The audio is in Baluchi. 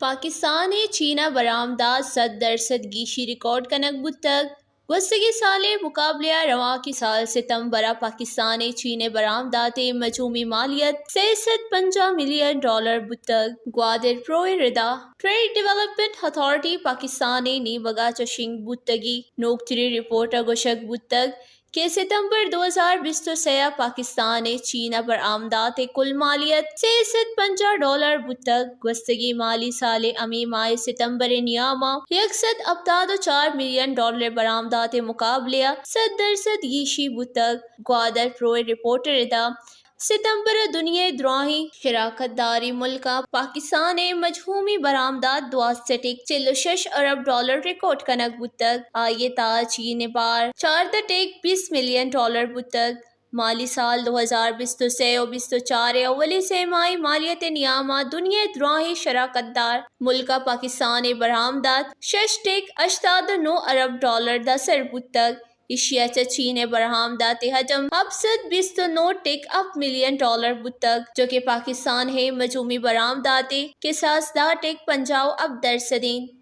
پاکستان ء چین ء برآمدات سد درسد گیشی ریکارڈ کنگ بوتگ۔ گوستگیں سال ء مقابلہ ء روانکیں سال ستمبر ء پاکستان ء چین ء برآمدات ء مجموعی مالیت سئے سد پنجاہ ملین ڈالر بوتگ۔ گوادر پرو ء ردا ٹریڈ ڈیولپمنٹ اتھارٹی پاکستان ء نیمگ ء چہ شنگ بوتگی نوکتریں رپورٹ ء گوشگ بوتگ کہ ستمبر دو ہزار بیست ء سئے ء پاکستان ء چین ء برآمدات ء کل مالیت سئے سد پنجاہ ڈالر بوتگ۔ گوستگیں مالی سال ء ہمے ماہ ستمبر ء نیام ء یک سد ہپتاد ء چار ملین ڈالر ء برآمدات ء مقابلہ ء سد درسد گیشی بوتگ۔ گوادر پرو ء رپورٹ ء ردا ستمبر ء دنیا ء دراہیں شراکت داریں ملک ء پاکستان ء مجموعی برآمدات دوازدہ ٹک چل ء شش ارب ڈالر ریکارڈ کنگ بوتگ۔ آئی ء تہا چین ء بار چاردہ ٹک بیست ملین ڈالر بوتگ۔ مالی سال دو ہزار بیست ء سئے ء بیست ء چار ء اولی سہ ماہی مالیت ء نیام ء دنیا ء دراہیں شراکت دار ملک ء پاکستان ء برآمدات شش ٹک ہشتاد ء نو ارب ڈالر داں سر بوتگ۔ ایشی ء چہ چین ء برآمدات ء حجم ہپت سد بیست ء نو ٹک ہپت ملین ڈالر بوتگ، جو کہ پاکستان ء مجموعی برآمدات ء کساس دہ ٹک پنجاہ ء ہپت درسد انت۔